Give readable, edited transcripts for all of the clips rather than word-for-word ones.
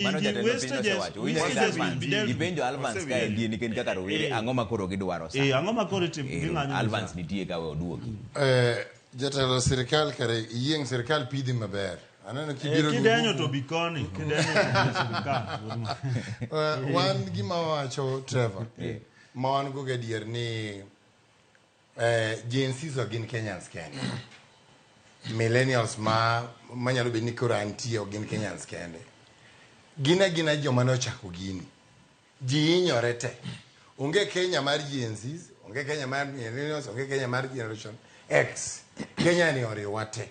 Mano Gi jatend piny wastages- osewacho. Winjo ni wastages will Alvans, be dealt with. ipenjo Alvans kae Osewinjo. nikech kaka rowere Eh. ang'o ma koro gidwaro Eh, sani. ang'o ma koro itim Ero, ging'anyo ni Alvans sa? nitie ka we oduoki. Eh, jatelo sirikal kare iyieng' sirikal pidhi maber. Aneno Eh, kibiro gi kidenyo nguvu. to bi koni, kidenyo to bi sirikal. Eh, wan gima wawacho Trevor, ma wan go gadier ni eh, Gen Zs ok gin Kenyans kende. Millennials ma manyalo bedo ni koro antie ok gin Kenyans kende. Gin agina joma nochako gini. Ji hinyore te. Onge Kenya mar Gen Zs, onge Kenya mar Millennials, onge Kenya mar Generation X. Kenya ni oriwa te.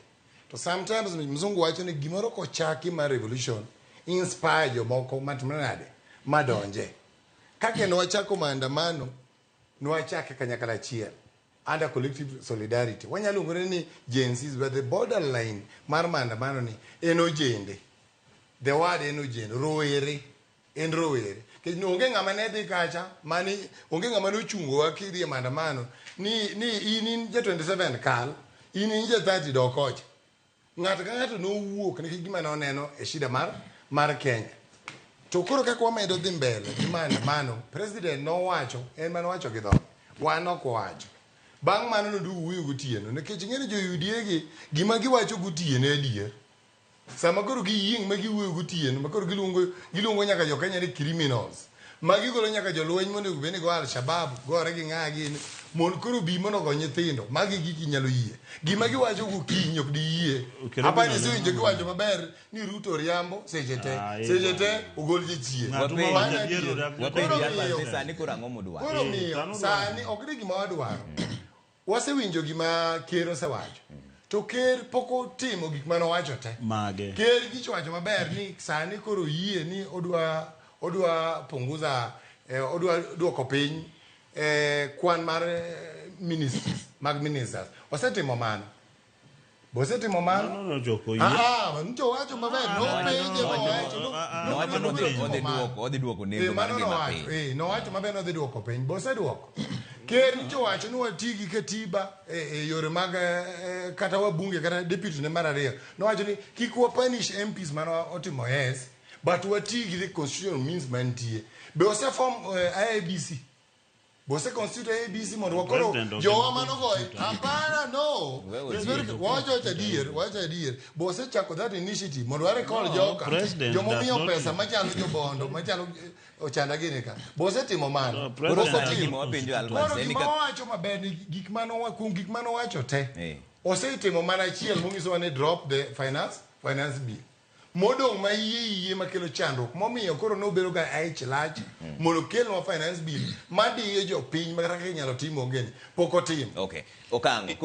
To sometimes mzungu wacho ni gimoro kochaki mar revolution inspire jomoko matimre nade madonje. Kaka ne wachako maandamano, nwachake kanyakla achiel under collective solidarity. Wanyalo luongore ni Gen Zs, but the borderline mar maandamano ni en ojende. The word en ojende, rowere en rowere. Nikech onge ng'ama ne dhi kacha, mani onge ng'ama nochungowa kidhi e maandamano ni ni in in ja 27 kal, in in ja 30 dok kocha. Ng'ato ka ng'ato nowuok nikech gima noneno e shida mar mar Kenya. To koro kaka wamedo dhi mbele gi maandamano, president nowacho, en mane owacho gi dhoge, wan ok wawacho. Bang' mano noduogo wuoyo gotieno nikech ing'e ni jo UDA gi gima giwacho gotieno e adier. Sama koro giyieng' ma giwuoyo gotieno, ma koro giluongo giluongo nyaka jo Kenya ni criminals. Ma gigolo nyaka jolweny monego bed ni go Al-Shabaab, gore gi ng'a gini, mondo koro bi mondo ogo nyithindo. Magi giki inyalo yie. Gima giwacho gokinyi ok diyie. Kendo Apani gino ne- isewinjo giwacho maber ni Ruto riambo seche te. Ah, eh, Seche te ogol jachien. Ng'ato Wapenj- ma Mano wacho adier adier. odak- Wapenj Koro Alvans miyo- ni sani koro ang'o mudwaro? Koro Eh, miyo dhano sani ok ni gima wadwaro. Wasewinjo gima ker osewacho. To ker pok otimo gik mane owacho te. Mage. Ker nyicho wacho maber ni sani koro oyie ni odwa odwa punguza eh, odwa duoko piny eh, kwan mar eh, ministries mag ministers. Osetimo mano. Bosetimo mano. No, no, jok oyie. Ah, ah, ncho wacho maber, nopenje mowacho. ah, Nowacho ni odhi nobiro odhi timo mano. duoko, odhi duoko Eh, nengo mar mano ngima nowacho, piny. eh, nowacho maber nodhi duoko piny, boseduoko. Ker nyicho wacho ni wati gi katiba e, e yore mag eh, eh, kata wabunge kata deputy ne mar ariyo. Nowacho ni kik wa punish MPs mane otimo yes, but wati gi the constitutional means mantie. Be oseform eh, IEBC? Bose constitute ABC mondo wakoro President ok jowa ema manogoye. Hapana no. Wewe It's very- otieno. Wacho wacho adier, wacho adier. Bose chako that initiative mondo wa recall No, joka. president Jomomiyo does not- pesa machalo jobondo, machalo eh, ochanda gini ka. Bose timo mano. No, Koro president sani Bose gima timo. wapenjo Alvans Koro en ni gima ka wawacho maber ni gik mano kuom gik mano wacho te. Eh. Osetimo mana achiel monyisowa ni drop the finance finance bill. Modong' ma iye iye makelo chandruok momiyo koro nobedo ga ich lach mondo okelnwa finance bill madiyo jopiny ma kata kaka inyalo tim onge ni pok otimo. Okay. Okang'.